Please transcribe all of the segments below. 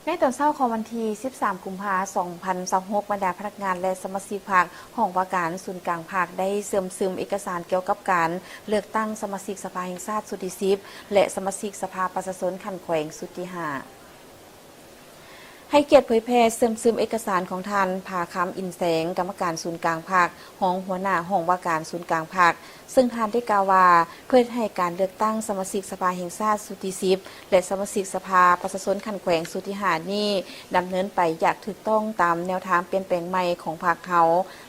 ໃນຕອນເຊົ້າຂອງວັນທີສິບສາມ ກຸມພາ ສອງພັນຊາວຫົກ ບັນດາພະນັກງານ ແລະ ສະມາຊິກພັກ ຫ້ອງວ່າການສູນກາງພັກ ໄດ້ເຊື່ອມຊຶມເອກະສານກ່ຽວກັບການເລືອກຕັ້ງສະມາຊິກສະພາແຫ່ງຊາດຊຸດທີສິບ ແລະ ສະມາຊິກສະພາປະຊາຊົນຂັ້ນແຂວງຊຸດທີຫ້າ. ໃຫ້ກຽດເຜີຍແຜ່ເຊື່ອມຊຶມເອກະສານຂອງທ່ານ ພາຄຳ ອິນແສງ ກຳມະການສູນກາງພັກ, ຮອງຫົວໜ້າຫ້ອງວ່າການສູນກາງພັກ, ເຊິ່ງທ່ານໄດ້ກ່າວວ່າ ເພື່ອເຮັດໃຫ້ການເລືອກຕັ້ງສະມາຊິກສະພາແຫ່ງຊາດຊຸດທີສິບ ແລະ ສະມາຊິກສະພາປະຊາຊົນຂັ້ນແຂວງຊຸດທີຫ້ານີ້ ດຳເນີນໄປຢ່າງຖືກຕ້ອງຕາມແນວທາງປ່ຽນແປງໃໝ່ຂອງພັກເຮົາ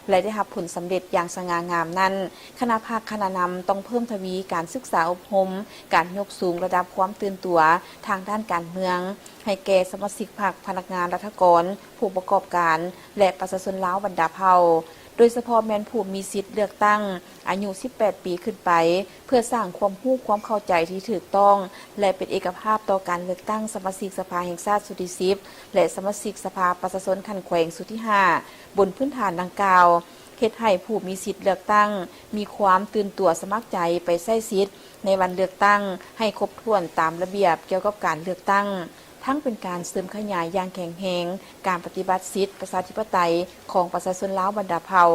ແລະ ໄດ້ຮັບຜົນສຳເລັດຢ່າງສະຫງ່າງາມນັ້ນ, ຄະນະພັກຄະນະນຳຕ້ອງເພີ່ມທະວີການສຶກສາອົບຮົມ, ການຍົກສູງລະດັບຄວາມຕື່ນຕົວທາງດ້ານການເມືອງ ໃຫ້ແກ່ສະມາຊິກພັກ, ພະນັກງານລັດຖະກອນ, ຜູ້ປະກອບການ ແລະ ປະຊາຊົນລາວບັນດາເຜົ່າ, ໂດຍສະເພາະແມ່ນຜູ້ມີສິດເລືອກຕັ້ງອາຍຸສິບແປດປີຂຶ້ນໄປ, ເພື່ອສ້າງຄວາມຮູ້ຄວາມເຂົ້າໃຈທີ່ຖືກຕ້ອງ ແລະ ເປັນເອກະພາບຕໍ່ການເລືອກຕັ້ງສະມາຊິກສະພາແຫ່ງຊາດຊຸດທີສິບ ແລະ ສະມາຊິກສະພາປະຊາຊົນຂັ້ນແຂວງຊຸດທີຫ້າ. ບົນພື້ນຖານດັ່ງກ່າວ, ເຮັດໃຫ້ຜູ້ມີສິດເລືອກຕັ້ງມີຄວາມຕື່ນຕົວສະໝັກໃຈໄປໃຊ້ສິດໃນວັນເລືອກຕັ້ງໃຫ້ຄົບຖ້ວນຕາມລະບຽບກ່ຽວກັບການເລືອກຕັ້ງ, ທັງເປັນການເສີມຂະຫຍາຍຢ່າງແຂງແຮງການປະຕິບັດສິດປະຊາທິປະໄຕຂອງປະຊາຊົນລາວບັນດາເຜົ່າ,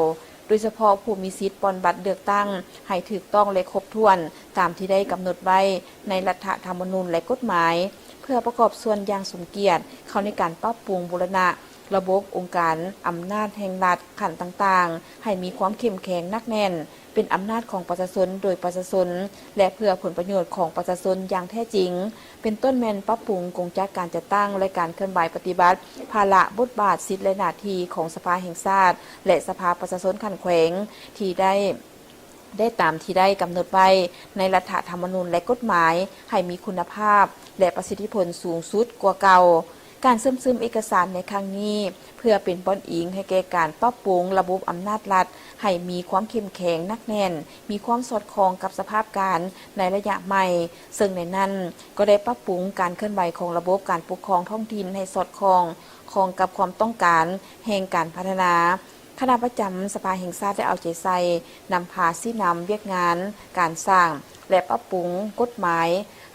ໂດຍສະເພາະຜູ້ມີສິດປ່ອນບັດເລືອກຕັ້ງໃຫ້ຖືກຕ້ອງ ແລະ ຄົບຖ້ວນຕາມທີ່ໄດ້ກຳນົດໄວ້ໃນລັດຖະທຳມະນູນ ແລະ ກົດໝາຍ, ເພື່ອປະກອບສ່ວນຢ່າງສົມກຽດເຂົ້າໃນການປັບປຸງບູລະນະ ລະບົບອົງການອຳນາດແຫ່ງລັດຂັ້ນຕ່າງໆ ໃຫ້ມີຄວາມເຂັ້ມແຂງໜັກແໜ້ນ, ເປັນອຳນາດຂອງປະຊາຊົນ ໂດຍປະຊາຊົນ ແລະ ເພື່ອຜົນປະໂຫຍດຂອງປະຊາຊົນຢ່າງແທ້ຈິງ, ເປັນຕົ້ນແມ່ນປັບປຸງກົງຈັກການຈັດຕັ້ງ ແລະ ການເຄື່ອນໄຫວປະຕິບັດພາລະ, ບົດບາດ, ສິດ ແລະ ໜ້າທີ່ຂອງສະພາແຫ່ງຊາດ ແລະ ສະພາປະຊາຊົນຂັ້ນແຂວງ ທີ່ໄດ້ ໄດ້ຕາມທີ່ໄດ້ກຳນົດໄວ້ໃນລັດຖະທຳມະນູນ ແລະ ກົດໝາຍ ໃຫ້ມີຄຸນນະພາບ ແລະ ປະສິດທິຜົນສູງສຸດກວ່າເກົ່າ. ການເຊື່ອມຊຶມເອກະສານໃນຄັ້ງນີ້ ເພື່ອເປັນບ່ອນອີງໃຫ້ແກ່ການປັບປຸງລະບົບອຳນາດລັດໃຫ້ມີຄວາມເຂັ້ມແຂງໜັກແໜ້ນ, ມີຄວາມສອດຄ່ອງກັບສະພາບການໃນໄລຍະໃໝ່, ເຊິ່ງໃນນັ້ນກໍໄດ້ປັບປຸງການເຄື່ອນໄຫວຂອງລະບົບການປົກຄອງທ້ອງຖິ່ນໃຫ້ສອດຄ່ອງ ຄ່ອງກັບຄວາມຕ້ອງການແຫ່ງການພັດທະນາ. ຄະນະປະຈຳສະພາແຫ່ງຊາດໄດ້ເອົາໃຈໃສ່ນຳພາຊີ້ນຳວຽກງານການສ້າງ ແລະ ປັບປຸງກົດໝາຍ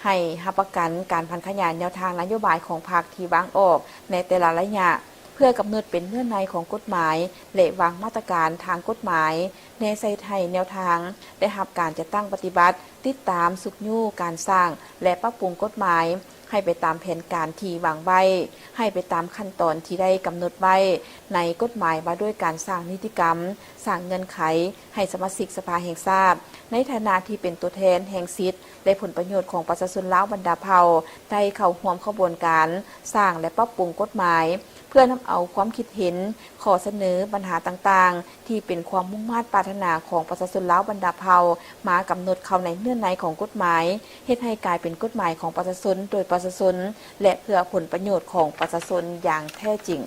ໃຫ້ຮັບປະກັນການຜັນຂະຫຍາຍແນວທາງນະໂຍບາຍຂອງພັກທີ່ວາງອອກໃນແຕ່ລະໄລຍະ, ເພື່ອກຳນົດເປັນເນື້ອໃນຂອງກົດໝາຍ ແລະ ວາງມາດຕະການທາງກົດໝາຍ, ແນໃສ່ໃຫ້ແນວທາງໄດ້ຮັບການຈັດຕັ້ງປະຕິບັດ, ຕິດຕາມ, ຊຸກຍູ້ການສ້າງ ແລະ ປັບປຸງກົດໝາຍ ໃຫ້ໄປຕາມແຜນການທີ່ວາງໄວ້, ໃຫ້ໄປຕາມຂັ້ນຕອນທີ່ໄດ້ກຳນົດໄວ້ໃນກົດໝາຍວ່າດ້ວຍການສ້າງນິຕິກຳ, ສ້າງເງື່ອນໄຂໃຫ້ສະມາຊິກສະພາແຫ່ງຊາດ ໃນຖານະທີ່ເປັນຕົວແທນແຫ່ງສິດ ແລະ ຜົນປະໂຫຍດຂອງປະຊາຊົນລາວບັນດາເຜົ່າ ໄດ້ເຂົ້າຮ່ວມຂະບວນການສ້າງ ແລະ ປັບປຸງກົດໝາຍ, ເພື່ອນຳເອົາຄວາມຄິດເຫັນ, ຂໍ້ສະເໜີ, ບັນຫາຕ່າງໆ ທີ່ເປັນຄວາມມຸ່ງມາດປາດຖະໜາຂອງປະຊາຊົນລາວບັນດາເຜົ່າ ມາກຳນົດເຂົ້າໃນເນື້ອໃນຂອງກົດໝາຍ, ເຮັດໃຫ້ກາຍເປັນກົດໝາຍຂອງປະຊາຊົນ ໂດຍປະຊາຊົນ ແລະ ເພື່ອຜົນປະໂຫຍດຂອງປະຊາຊົນຢ່າງແທ້ຈິງ.